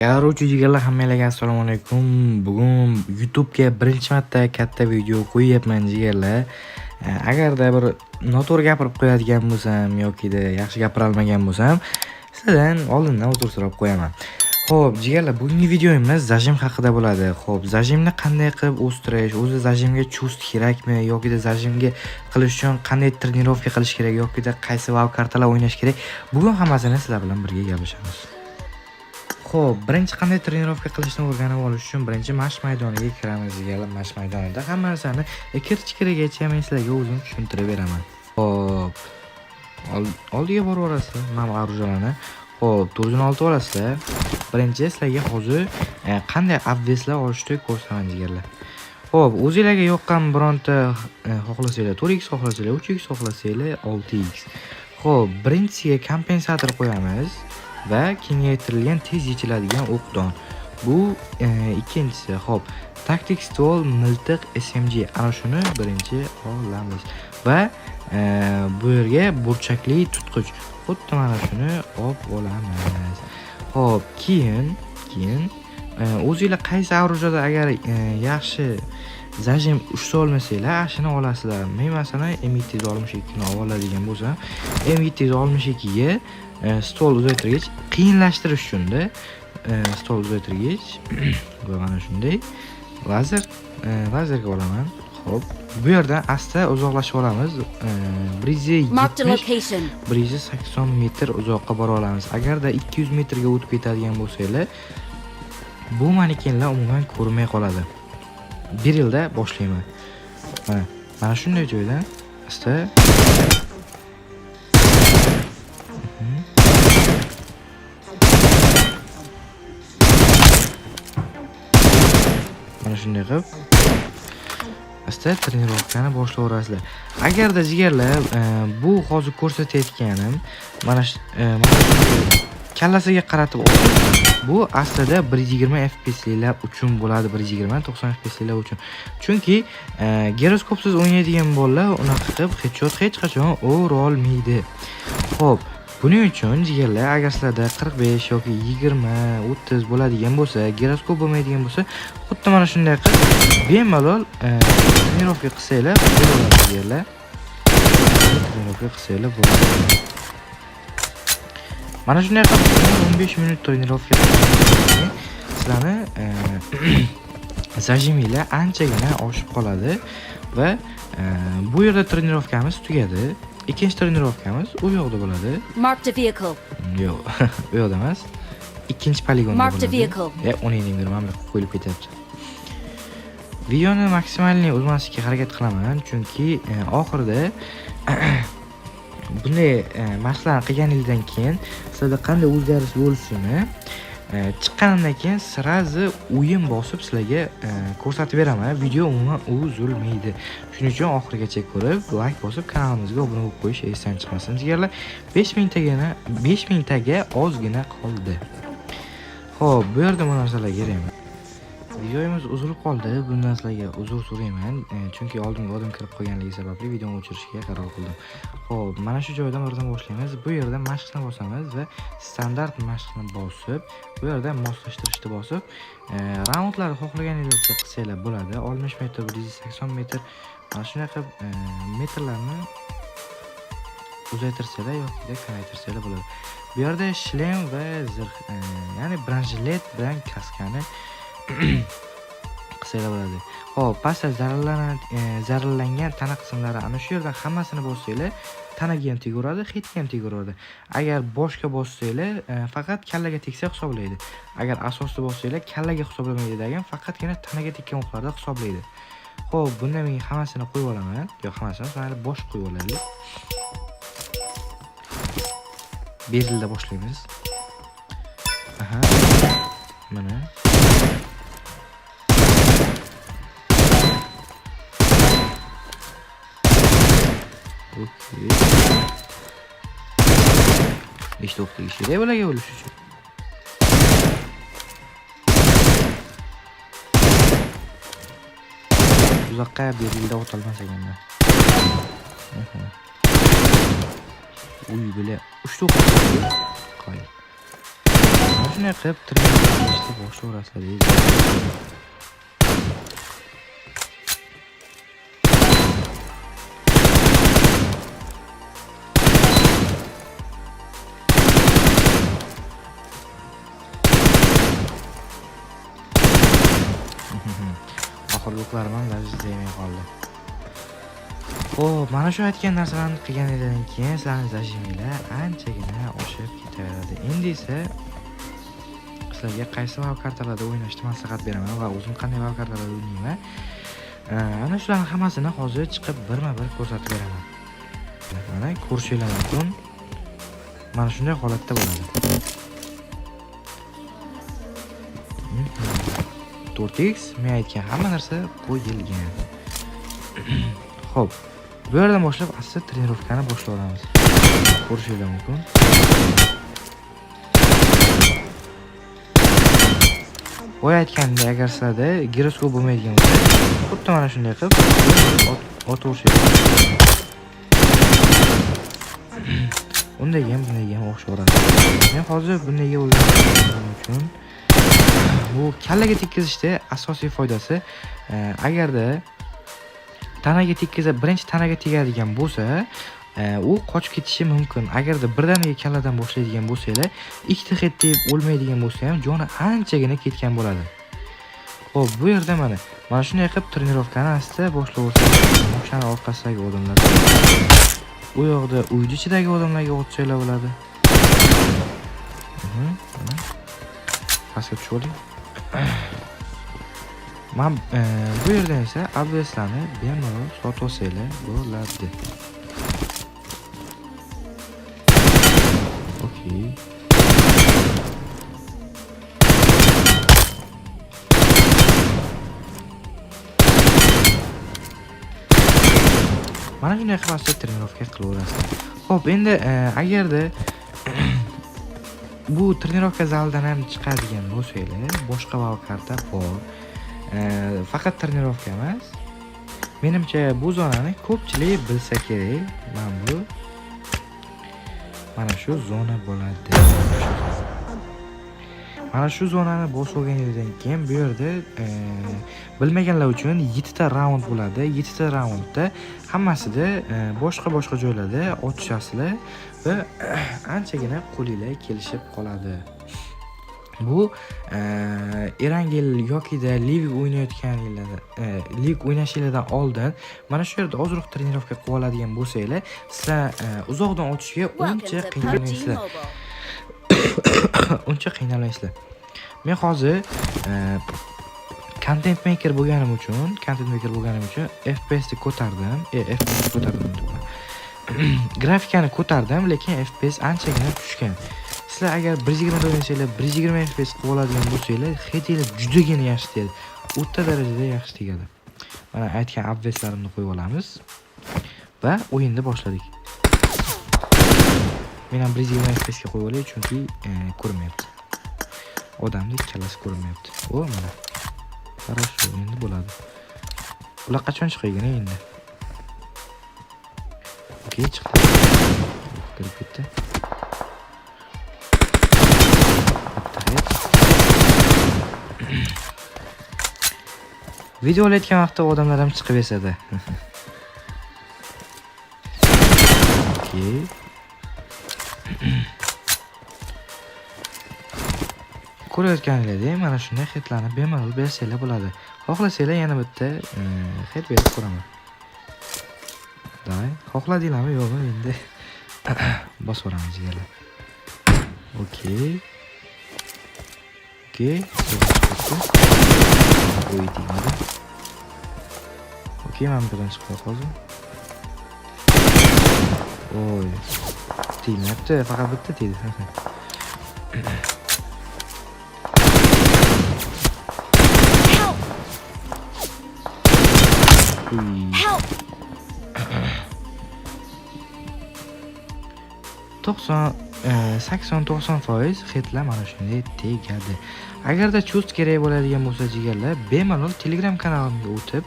Короче, jigarlar, hammalarga assalomu alaykum. Bugun YouTube'ga birinchi marta katta video qo'yyapman, jigarlar. Agarda bir noto'g'ri gapirib qo'yadigan bo'lsam yokida yaxshi gapira olmagan bo'lsam, sizlardan oldindan uzr so'rab qo'yaman. Xo'p, jigarlar, bugungi videomiz зажим haqida bo'ladi. Xo'p, зажим ni qanday qilib o'stirish, o'zi зажим ga chust kerakmi yokida зажим ga qilish uchun qanday тренировка qilish kerak yokida qaysi WoW kartalar o'ynash kerak? Bugun hammasini sizlar bilan birga gaplashamiz. Xo'p, birinchi qanday тренировка qilishni o'rganib olish uchun birinchi mashq maydoniga kiramiz, jigarlar. Mashq maydonida hamma narsani ikir-chikirigacha men sizlarga o'zim tushuntirib beraman. Xo'p, oldiga borib olasizlar, mana bu оружия larni. Xo'p, 416 olasizlar. Birinchi sizlarga hozir qanday обвес lar olishni ko'rsataman, jigarlar. Xo'p, o'zinglarga yoqqan bironta xohlasanglar 4x, xohlasanglar 3x, xohlasanglar 6x. Xo'p, birinchisiga kompensator qo'yamiz va kengaytirilgan tez yechiladigan o'qdon. Bu ikkinchisi. Xo'p, taktik ствол, miltiq SMG. Ana shuni birinchi olamiz. Va bu yerga burchakli tutqich. Xuddi mana shuni olib olamiz. Xo'p, keyin o'zinglar qaysi оружие da agar yaxshi зажим ushlay olmasanglar, shuni olasizlar. Men, masalan, M762 ni olib oladigan bo'lsam, M762 ga ствол uzaytirgich qiyinlashtirish uchunda ствол uzaytirgich va mana shunday lazerga olaman. Xo'p, bu yerdan asta uzoqlashib olamiz. Marked a 170 location. 180 metr uzoqqa bora olamiz. Agarda 200 metrga o'tib ketadigan bo'lsanglar, bu manekenlar umuman ko'rinmay qoladi. Bir yilda boshlayman. Mana shunday joydan asta. Mana shunday qilib asta тренировка ni boshlayverasizlar. Agarda, jigarlar, bu hozir ko'rsatayotganim mana shunday kallasiga qaratib olib, bu aslida 120 FPS'liklar uchun bo'ladi, 120 90 FPS'liklar uchun. Chunki giroskopsiz o'ynaydigan bolalar unaqa qilib headshot hech qachon urolmaydi. Xo'p, buning uchun, jigarlar, agar sizlarda 45 yoki 20, 30 bo'ladigan bo'lsa, giroskop bo'lmaydigan bo'lsa, xuddi mana shunday qilib bemalol тренировка qilsanglar bo'ladi, jigarlar. Тренировка qilsanglar bo'ladi. Mana shunday qilib 15 minut тренировка qilgandan keyin sizlarni зажим inglar anchagina oshib qoladi va bu yerda тренировка miz tugadi. Ikkinchi тренировка miz u yoqda bo'ladi. Marked a vehicle. Yo'q, u yoqda emas. Ikkinchi poligonda Marked a bo'ladi. vehicle. E, o'ning mana bu qo'yilib ketyapti. Videoni maksimalniy uzmaslikka harakat qilaman, chunki oxirida bunday mashqlarni qilganingizdan keyin sizlarda qanday o'zgarish bo'lishini chiqqanimdan keyin сразу o'yin bosib sizlarga ko'rsatib beraman. Video umuman uzilmaydi. Shuning uchun oxirigacha ko'rib, layk bosib, kanalimizga obuna bo'lib qo'yish esdan chiqmasin, jigarlar. 5000 tagana, 5000 taga ozgina qoldi. Xo'p, bu yerda bu narsalar kerak emas. Videomiz uzilib qoldi. Bundan sizlarga uzr so'rayman. Chunki oldimga odam kirib qolganligi sababli videoni o'chirishga qaror qildim. Xo'p, mana shu joydan birdan boshlaymiz. Bu yerda mashqni bosamiz va standart mashqni bosib, bu yerda moslashtirishni bosib, raundlarni xohlaganingizcha qilsanglar bo'ladi. 60 metr, 180 metr, mana shunday qilib metrlarni uzaytirsanglar yoki kamaytirsanglar bo'ladi. Bu yerda shlem va zirh, ya'ni бронежилет bilan kaskani qilsanglar bo'ladi. Xo'p, pastda zararlangan tana qismlari, ana shu yerdan hammasini bossanglar, tanaga ham tegaveradi, hidga ham tegaveradi. Agar boshga bossanglar, faqat kallaga tegsa hisoblaydi. Agar asosni bossanglar, kallaga hisoblamaydi degan, faqatgina tanaga tekkan o'qlarda hisoblaydi. Xo'p, bunda men hammasini qo'yib olaman. Yo'q, hammasini emas, mayli, bosh qo'yib olaylik. Berilda boshlaymiz. Aha. Mana. Okey. Nechta o'q tegish kerak bularga o'lish uchun? Uzoqqa berilda otolmas ekanman. Aha. Uy, bila. 3 ta o'q. Qo'y. shunday qilib тренировка qilishni boshlayverasizlar deydi. Oxirgi o'qlarim ham даже tegmay qoldi. Xo'p, mana shu aytgan narsalarni qilganingizdan keyin sizlarning зажим inglar anchagina oshib ketaveradi. Endi esa sizlarga qaysi WoW kartalarda o'ynashni maslahat beraman va o'zim qanday WoW kartalarda o'ynayman. Ana shularning hammasini hozir chiqib birma-bir ko'rsatib beraman. Mana ko'rishinglar mumkin. Mana shunday holatda bo'ladi. 4x men aytgan hamma narsa qo'yilgan. Xo'p, bu yerdan boshlab asli тренировка ni boshlayveramiz. Ko'rishinglar mumkin. Boya aytganimdek, agar sizlarda giroskop bo'lmaydigan bo'lsa, xuddi mana shunday qilib otaverishinglar. Undaga ham, bundaga ham o'xshaveradi. Men hozir bundaga o'rganganim uchun bu kallaga tekkizishda asosiy foydasi, agarda tanaga tekkiza, birinchi tanaga tegadigan bo'lsa, u qochib ketishi mumkin. Agarda birdaniga kalladan boshlaydigan bo'lsanglar, ikkita hit tegib o'lmaydigan bo'lsa ham joni anchagina ketgan bo'ladi. Xo'p, bu yerda mana shunday qilib тренировка ni asta boshlayversangiz, mashina orqasidagi odamlar, u yoqda uyni ichidagi odamlarga otsanglar bo'ladi. Mana. Pastga tushib oling. Man bu yerdan esa obveslarni bemalol sotib olsanglar bo'ladi. Okey. Mana shunday qilib asta тренировка qilaverasiz. Xo'p, endi agarda bu тренировка zalidan ham chiqadigan bo'lsanglar, boshqa WoW karta bor. Faqat тренировка emas. Menimcha bu zonani ko'pchilik bilsa kerak. Mana shu zona bo'ladi. Mana shu zonani bosib olganingizdan keyin bu yerda bilmaganlar uchun 7 ta raund bo'ladi. 7 ta raundda hammasida boshqa-boshqa joylarda otishasizlar va anchagina qo'linglar kelishib qoladi. Bu Erangel yokida Livik o'ynayotganinglarda, Livik o'ynashinglardan oldin mana shu yerda ozroq тренировка qilib oladigan bo'lsanglar, sizlar uzoqdan otishga Welcome uncha to PUBG qiynalmaysizlar. Mobile. Uncha qiynalmaysizlar. Men hozir content maker bo'lganim uchun FPS ni ko'tardim. FPS ni ko'tardim deyapman. Grafikani ko'tardim, lekin FPS anchagina tushgan. Sizlar agar 120 da o'ynasanglar, 120 FPS qilib oladigan bo'lsanglar, headinglar judagina yaxshi tegadi. O'rta darajada yaxshi tegadi. Mana aytgan obveslarimni qo'yib olamiz va o'yinni boshladik. Men ham 120 FPS ga qo'yib olay, chunki ko'rinmayapti. Odamning kallasi ko'rinmayapti. O, mana. Хорошо, endi bo'ladi. Ular qachon chiqagan endi? Okey, chiqdi. Kirib ketdi. Bitta hit. Video olayotgan vaqtda odamlar ham chiqib esadi. Okey. Ko'rayotganinglardek mana shunday hitlarni bemalol bersanglar bo'ladi. Xohlasanglar yana bitta hit berib ko'raman. Davay, xohladinglarmi yo'qmi endi bosib yuboramiz jigarlar. Okey. Okey, Oy, tegmadi. Okey, mana bu yerdan chiqib hozir. Oy. Tegmayapti, faqat bitta tegdi. Help! Uy. Help! 90, 80-90% hitlar mana shunday tegadi. Agarda chust kerak bo'ladigan bo'lsa jigarlar, bemalol Telegram kanalimga o'tib,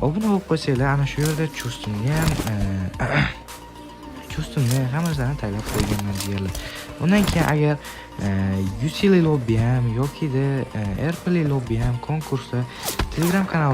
obuna bo'lib qo'ysanglar, ana shu yerda chustimni ham chustimni hammasini tayyorlab qo'yganman jigarlar. Undan keyin agar UC lobby ham yokida RP lobby ham konkursda Telegram kanal